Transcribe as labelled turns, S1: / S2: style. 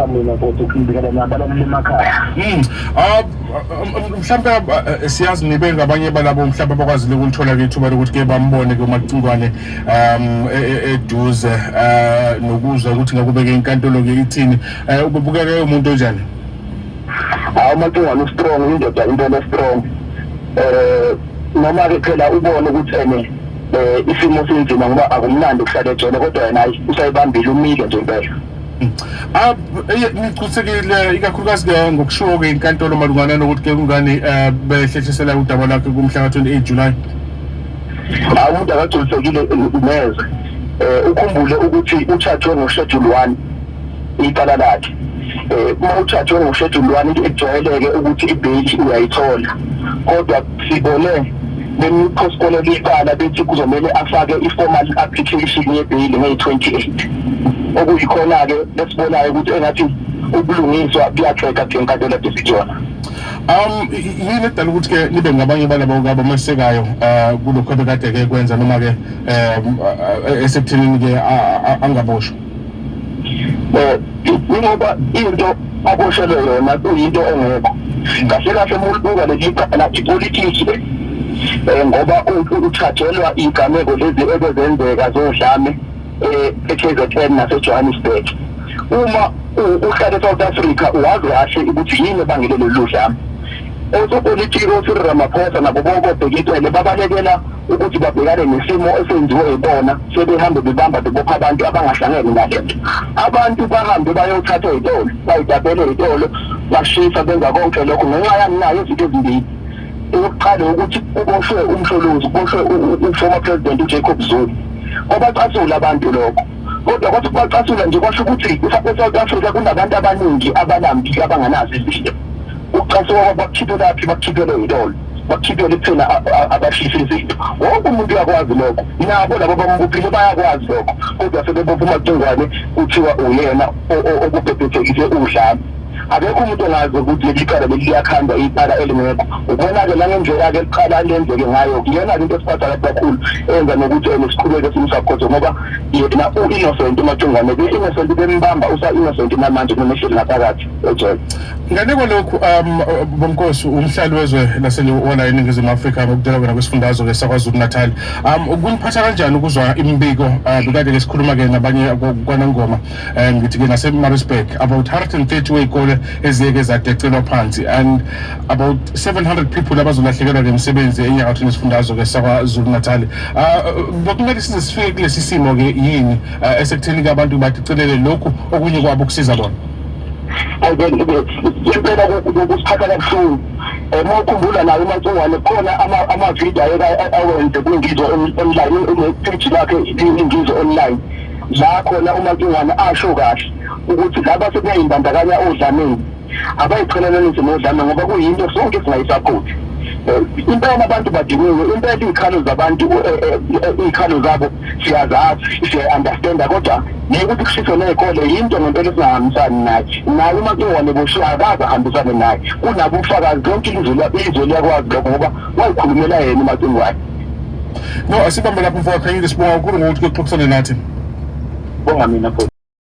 S1: Mina futhi ngibikela nabalaleli emakhaya.
S2: Ah, mhlawumbe siyazi nibe ngabanye balabo mhlawumbe abakwazile ukulithola ke ithuba lokuthi ke bambone ke uMacingwane eduze nokuzwa ukuthi ngakube ke inkantolo ke ithini. Ubebukeka umuntu onjani?
S1: Hawu, uMacingwane u-strong, indoda impela strong. Noma ke phela ubone ukuthi ene isimo sinzima ngoba akumnandi ukuhlala ejele, kodwa yena hayi, usayibambile, umile nje impela.
S2: Ah, ngichuthekile ikakhulukazi ke ngokushiwo ke inkantolo malungana nokuthi ke kungani behlehlisela udaba lwakhe kumhla ka-28 July.
S1: Hawu, umuntu akagculisekile neze. Ukhumbule ukuthi uthathwe ngo-schedule 1 icala lakhe. Uma uthathwe ngo-schedule 1, into ejwayeleke ukuthi ibheyili uyayithola, kodwa sibone bem-postponela icala, bethi kuzomele afake i-formal application yebheyili ngeyi-28, okuyikhona-ke lesibonayo ukuthi engathi ubulungiswa buyaxega kule nkantolo esikuyona.
S2: Yini edala ukuthi ke nibe ngabanye balabo abamesekayo kulokhu ebekade ke kwenza, noma ke esekuthenini ke angaboshwa?
S1: Ingoba into aboshelwe yona kuyinto engekho kahle kahle. Uma ulibuka leli cala, ipolitiki le, ngoba uthathelwa iy'gameko lezi ebezenzeka zodlame e-KZN nase-Johannesburg. Uma uhlala e-South Africa, wazi kahle ukuthi yini ebangele lolu dlame. Osopolitiki, oCyril Ramaphosa nabo bonke oBheki Cele, babalekela ukuthi babhekane nesimo esenziwe yibona, sebehambe bebamba, bebopha abantu abangahlangene nalento. Abantu bahambe bayothatha ey'tolo, bayitapele ey'tolo, bashisa, benza konke lokho ngenxa yani nayo izinto ezimbili. Eyokuqala ukuthi kuboshwe uMsholozi, kuboshwe u-former president uJacob Zuma. Kwabacasula abantu lokho, kodwa kwathi kubacasula nje kwasho ukuthi e-South Africa kunabantu abaningi abalambile, abanganazo izinto. Ukucasuka bakukhiphelaphi? Bakukhiphele ey'tolo, bakukhiphele ekutheni abashise izinto. Wonke umuntu uyakwazi lokho, nabo labo abambophile bayakwazi lokho, kodwa sebebopha uMacingwane, kuthiwa uyena okubhebhethekise udlame. Akekho umuntu ongazi ukuthi leli cala leli liyakhandwa, icala elingekho. Ubona-ke nangendlela-ke liqala lenzeke ngayo, iyona-ke into esiphatha kabi kakhulu, eyenza nokuthi ene siqhubeke simsakhothe, ngoba yena u-innocent uMacingwane, be-innocent bembamba, usa-innocent namanje noma ehleli ngaphakathi ejele.
S2: Ngale kwalokhu, Bonkosi, umhlali wezwe lasewala eNingizimu Afrika ngokudela wena kwesifundazwe ke saKwaZulu Natal, kuniphatha kanjani ukuzwa imibiko bekade ke sikhuluma ke nabanye kwanongoma, ngithi ke nase-Maritzburg, about 130 wey'kole eziyeke zadecelwa phansi and about 700 people abazolahlekelwa ngemisebenzi enyakathweni esifundazwe ke saKwaZulu Natal? Bekumele size sifike kulesi simo ke yini, esekutheni ke abantu badicelele lokhu okunye kwabo kusiza bona?
S1: Impela kusiphatha kabuhlungu. Uma ukhumbula naye uMacingwane, khona amavidiyo ayeke awenze kwiNgizwe Online, page lakhe iNgizwe Online, la khona uMacingwane asho kahle ukuthi laba sebeyimbandakanya odlameni abayiqhelelanise nodlame, ngoba kuyinto sonke esingayisaphothi. Impela abantu badiniwe, impela iy'khalo zabantu, iy'khalo zabo siyazazi, siya-understanda, kodwa nekuthi kushiswe ney'kole yinto ngempela esingahambisani naye. Naye uMacingwane boshiwe akaze ahambisane naye, kunabo ubufakazi, lonke ilizwe liyakwazi lokho, ngoba wayikhulumela yena uMacingwane.
S2: No, asibambe lapho, mfowethu Khanyile. Sibonga kakhulu ngokuthi kuxoxisane nathi.
S1: Bonga mina futhi.